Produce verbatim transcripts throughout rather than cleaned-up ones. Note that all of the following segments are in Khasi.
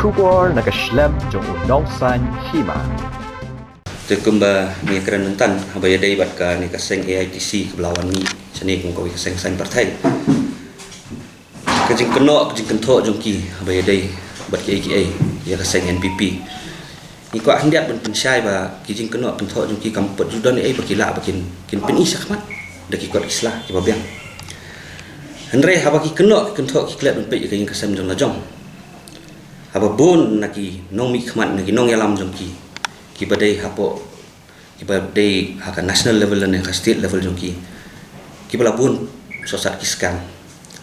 Khubor na ka shlem jong u Nongsaiñ Hima. Te kumba ngi kren myntan, haba ïadei bad kane ka seng A I T C kaba la wan mih shane kum kawei ka seng saiñ pyrthei. Ka jingkynnoh, ka jingkynthoh jong ki, haba ïadei bad kiei kiei ïa ka seng N P P. Ngi kwah khyndiat ban pynshai ba ki jingkynnoh kynthoh jong ki kam pat ju don ei ba ki lah ba kin, kin pyni shakhmat da ki kot ki sla kiba biang. Hynrei haba ki kynnoh ki kynthoh ki klet ban peit ïa ka ïing ka sem jong la jong, haba bun na ki nongmihkhmat, na ki nongïalam jong ki, kiba dei hapoh, kiba dei ha ka national level lane ha ka state level jong ki, kiba la bun sosat ki scam.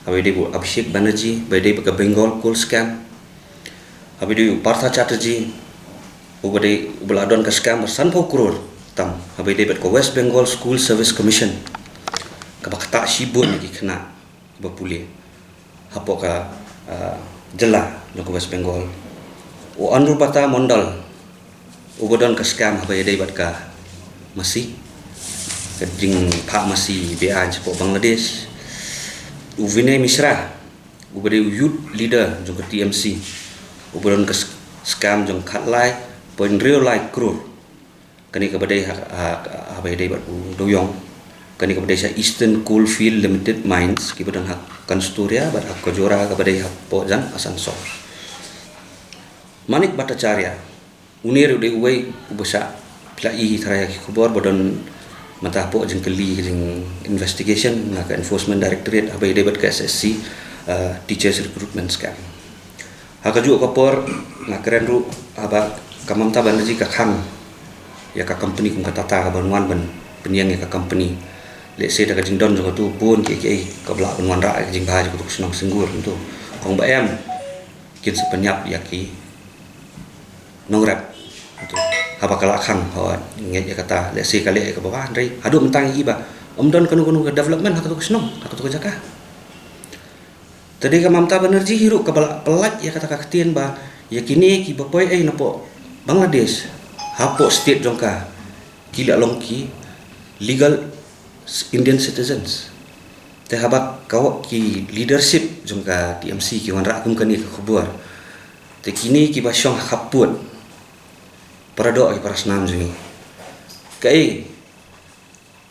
Haba ïadei bad u Abhishek Banerjee, ba ïadei bad ka Bengal Coal Scam. Haba ïadei u Partha Chatterjee, uba dei, uba la don ka scam ba sanphew klur tam. Haba ïadei bad ka West Bengal School Service Commission, kaba ktah shibun ïa ki khynnah ba pule hapoh ka, ah, jylla jong ka West Bengal. U Anurbatha Mondal, uba don ka scam haba ïadei bad ka masi, ka jingphah masi beaiñ shapoh Bangladesh. U Vinay Mishra, uba dei u youth leader jong ka T M C, uba don ka s-, scam jong khatlai point hynriew lai klur. Kane kaba dei ha, ha, haba ïadei bad u dewïong. Kane kaba dei sha Eastern Coalfield Limited Mines, kiba don ha Kansturia bad ha Kajora kaba dei hapoh jan Asansol. Manik Bhattacharya, une ruh dei uwei uba shah pynlait tharai ïa ki khubor ba don mynta hapoh jingkylli, jing investigation na ka Enforcement Directorate haba ïadei bad ka S S C, uh, Teachers Recruitment Scam. Ha kajuh ka por nga kren ruh haba ka Mamta Banerjee ka khang ïa ka company kum ka Tata kaban wan ban pynïeng ïa ka company. Lehse da ka jingdon jong katu bun kiei kiei kaba lah ban wanrah ïa ka jingbha jong katu ka shnong Syngur, kumtu. Kong ba em kin sa pynïap ïa ki nongrep, kumtu. Haba ka la khang, haba ngeit ïa kata, lehse ka leh ïa kaba bha, hynrei haduh mynta ngi i ba ym don kano kano ka development ha katu ka shnong, ha katu ka jaka. Te dei ka Mamta Banerjee hi ruh kaba la pynlait ïa kata ka ktien ba ïa kine kiba poi ei napoh Bangladesh hapoh state jong ka, ki la long ki legal Indian citizens. Te haba ka wa-, ki leadership jong ka T M C ki wanrah kum kane ka khubor, te kine kiba shong ha khappud, para doh ki para snam jong ngi, kaei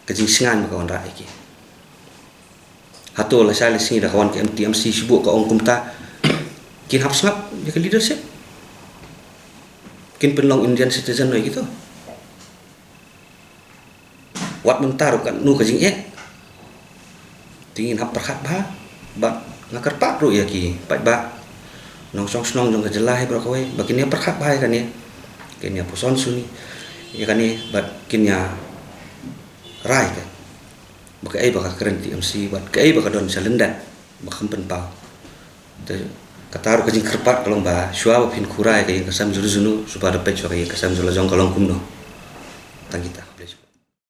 ka jingshngaiñ ba ka wanrah ïa ki? Hato lashai lashisngi da ka wan ka M T M C shibun ka ong kumta, kin hap sngap ïa ka leadership? Kin pynlong Indian citizen noh ïa kito? Wat mynta ruh katno ka jingeh, te ngin hap pyrkhat bha. Bad nga kyrpad ruh ïa ki paidbah nongshong shnong jong ka jylla hi baroh kawei ba kin ïa pyrkhat bha ïa kane, kin ïa puson suni ïa kane bad kin ïa rai ka ba kaei ba ka kren T M C bad kaei ba ka don sha lyndet ba kam pynpaw. Te kata ruh ka jingkyrpad ka long ba shuwa ba phin khura ïa ka ïing ka sem jong u jong u, shuwa da peit shuwa ka ïing ka sem jong la jong ka long kumno. Tang kita.